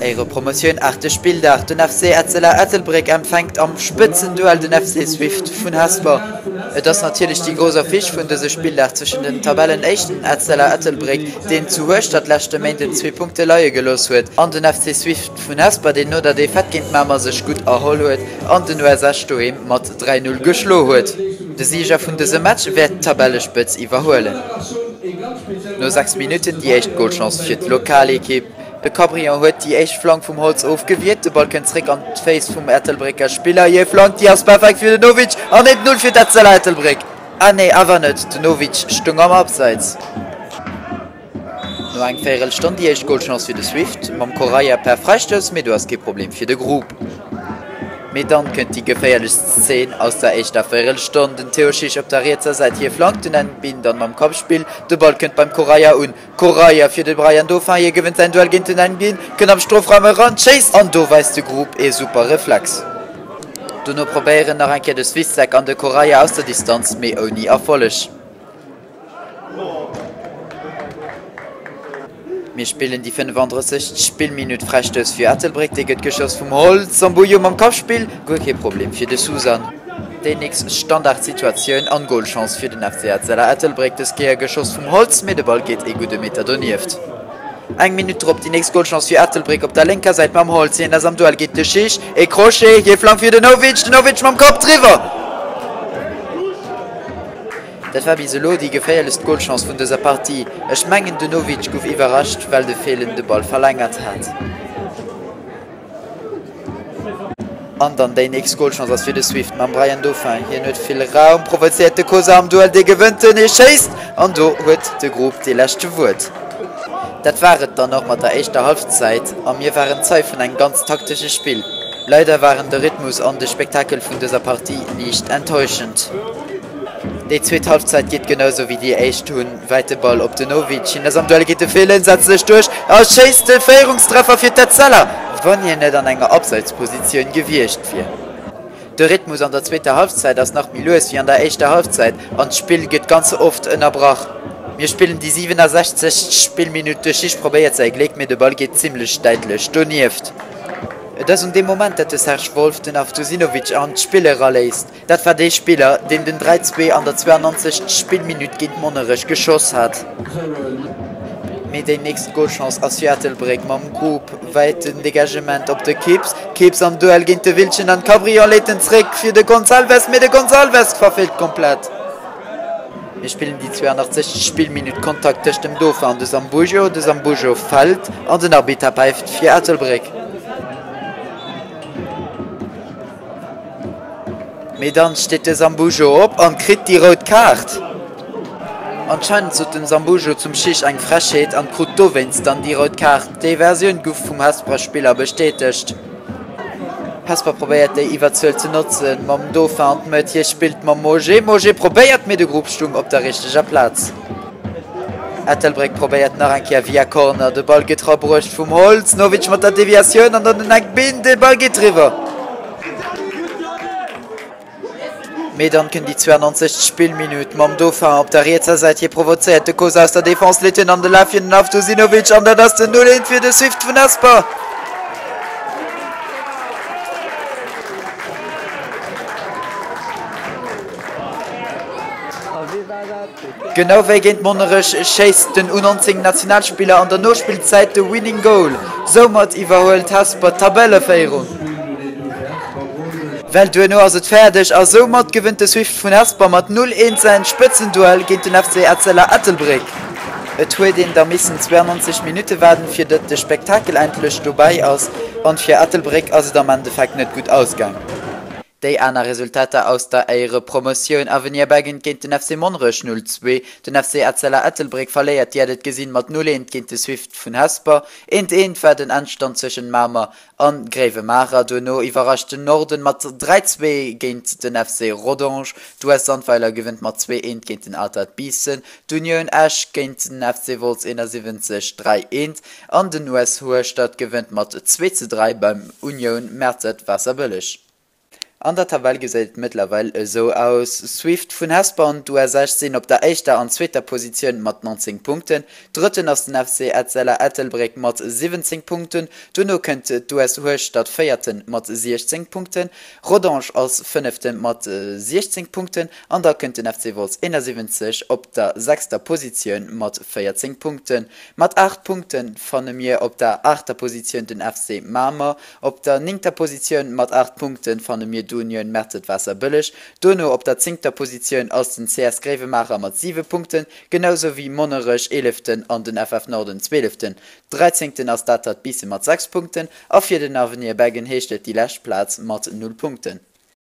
Éierepromotioun, Aachte Spilldag, Den FC Etzella Ettelbréck empfänkt am Spëtzenduell den FC Swift vun Hesper. Et ass natierlech déi grouss Affiche vun dëse Spilldag zwëschen den Tabellenéischten Etzella Ettelbréck, deen zu Hueschtert leschte Méinden zwee Punkte leie gelooss huet, an den FC Swift vun Hesper, deen no der Defaite géint Mamer sech gutt erholl huet an den US Esch doheem mat 3, 0 geschlo huet. De Sieger vun dësem Match wäert d'Tabellespëtz iwwerhuelen. No 6 Minutten déi éischt Golchance fir d'Lokalekipp. De Cabrion huet déi éischt Flank vum Holtz ofgewiert, de Ball kënnt zréck an d'Féiss vum Ettelbrécker Spiller. Hie flankt, déi ass perfekt fir den Novic an eent Null fir d'Etzella Ettelbréck. Ah nee, awer net, den Novic stoung am Abseits. No eng Véierelstonn déi éischt Golchance fir de Swift mam Correia per Fräistouss, mee do ass kee Problem fir de Grub. Mee dann kënnt déi geféierlechst Szene aus der éischter Véierelstonn, den Théo Schisch op der rietser Säit, hie flankt den N'Bin dann mam Kappspill, de Ball kënnt beim Correia un, Correia fir de Brian Dauphin, hie gewënnt säin Duell géint den N'Bin, kënnt am Strofraum eran, schéisst an do weist de Grub ee super Reflex. Dono probéieren nach eng Kéier de Swistek an de Correia aus der Distanz, mee ouni Erfolleg. Mir spillen déi 35. Spillminutt. Fräistouss fir Ettelbréck, dee gëtt geschoss vum Holtz. Zambujo mam Kappspill, guer kee Problem fir de Susan. Déi nächst Standardsituatioun an Golchance fir den FC Etzella Ettelbréck, dës Kéier geschoss vum Holtz, mee de Ball geet ee gudde Meter donieft. Eng Minutt drop déi nächst Golchance fir Ettelbréck op der lénker Säit mam Holtz. Hien ass am Duell géint de Schisch, ee Crochet, hie flankt fir den Novic, den Novic mam Kapp driwwer. Dat war bis elo déi geféierlechst Golchance vun dëser Partie. Ech mengen de Novic gouf iwwerrascht well de Phelan de Ball verlängert hat. An dann déi nächst Golchance ass fir de Swift mam Brian Dauphin. Hien huet vill Raum, provozéiert de Kosa am Duell, dee gewënnt en, hie schéisst an do huet de Grub dee leschte Wuert. Dat war et dann och mat der éischter Halfzäit a mir waren Zei vun engem ganz taktesche Spill. Leider waren de Rhythmus an de Spektakel vun dëser Partie liicht enttäuschend. Déi zweet Halbzeit geet genau sou wéi déi éischt un, wäit de Ball op de Novic, hien ass am Duell géint de Phelan, setzt sech duerch a schéisst de Féierungstreffer fir d'Etzella, wann hien net an enger Abseitspositioun gewiescht wier. De Rhythmus an der zweeter Halbzeit ass nach méi lues wéi an der éischter Halbzeit an d'Spill gëtt ganz oft ënnerbrach. Mir spillen déi 67. Spillminutt, de Schisch probéiert säi Gléck, mee de Ball geet zimmlech däitlech donieft. Et ass un deem Moment, dat de Serge Wolff den Avdusinovic an d'Spill eraléisst. Dat war dee Spiller, deen den 3, 2 an der 92. Spillminutt géint Monnerech geschoss hat. Mee déi nächst Golchance ass fir Ettelbréck mam Grupp. Wäiten Degagement op de Kips. Kips am Duell géint de Wiltgen an Cabrion leet en zréck fir de Gonçalves, mee de Gonçalves verfeelt komplett. Mir spillen déi 82. Spillminutt. Kontakt tëscht dem Dauphin an de Zambujo. De Zambujo fält an den Arbitter päift fir Ettelbréck. Mee dann steet de Sambujo op an kritt déi rout Kaart. Anscheinend sot den Sambujo zum Schisch eng Frechheet an krut dowéinst dann déi rout Kaart. Déi Versioun guff vum Hesperer Spiller bestätegt. Hesper probéiert déi Iwwerzuel ze notzen mam Dauphin an d'Mëtt. Hie spillt mam Moger. Moger probéiert mee de Grupp stung op der richteger Plaz. Ettelbréck probéiert nach eng Kéier via Corner, de Ball gëtt rabruecht vum Holtz, Novic mat der Deviatioun an dann den Eck Bin, de Ball geet driwwer. Mee dann kënnt déi 92. Spillminutt mam Dauphin op der rietser Säit, hie provozéiert de Kosa aus der Defense, leet hien an de Laf fir den Avdusinovic an dat ass den 0, 1 fir de Swift vun Hesper. Genau wéi géint Monnerech schéisst den U19 Nationalspiller an der Nospillzäit de Winning Goal. Soumat iwwerhuelt Hesper d'Tabelleféierung. Well duerno ass et fäerdeg a soumat gewënnt de Swift vun Hesper mat 0, 1 säin Spëtzenduell géint den FC Etzella Ettelbréck. Et huet een da missen 92 Minutte waarden fir datt de Spektakel endlech dobäi ass an fir Ettelbréck ass et am Endeffekt net gutt ausgaang. Déi aner Resultater aus der Éierepromotioun, Avenir Beggen géint den FC Monnerech 0, 2, den FC Etzella Ettelbréck verléiert, Dir hat et gesinn, mat 0, 1 géint de Swift vun Hesper. 1, 1 war den Endstand zwëschen Mamer an Gréiwemaacher. Duerno iwwerrascht den Norden mat 3, 2 géint den FC Rodange. D'US Sandweiler gewënnt mat 2, 1 géint den Atert Biissen. D'Unioun Esch géint den FC Wolz 71 3, 1 an den US Hueschtert gewënnt mat 2 zu 3 beim Unioun Mertert-Waasserbëlleg. An der Tabell gesäit et mëttlerweil esou aus, Swift vun Hesper an d'US Esch sinn op der éischter an zweeter Positioun mat 19 Punkten. Drëtten ass den FC Etzella Ettelbréck mat 17 Punkten. Dono kënnt d'US Hueschtert Véierten mat 16 Punkten. Rodange ass Fënnefte mat 16 Punkten an da kënnt den FC Wolz 71 op der sechster Positioun mat 14 Punkten. Mat 8 Punkte fanne mir op der aachter Positioun den FC Mamer. Op der néngter Positioun mat 8 Punkte fanne mir d'Union Mertzet-Waasserbëlleg. Dono op der zéngter Positioun ass den CS Gréiwemaacher mat 7 Punkten, genau sou wéi Monnerech, eeleften, an den FF Norden, zwieleften. Dräizéngten ass d'Atert Biissen mat 6 Punkten a fir den Avenir Beggen heescht et déi lescht Plaz mat 0 Punkten.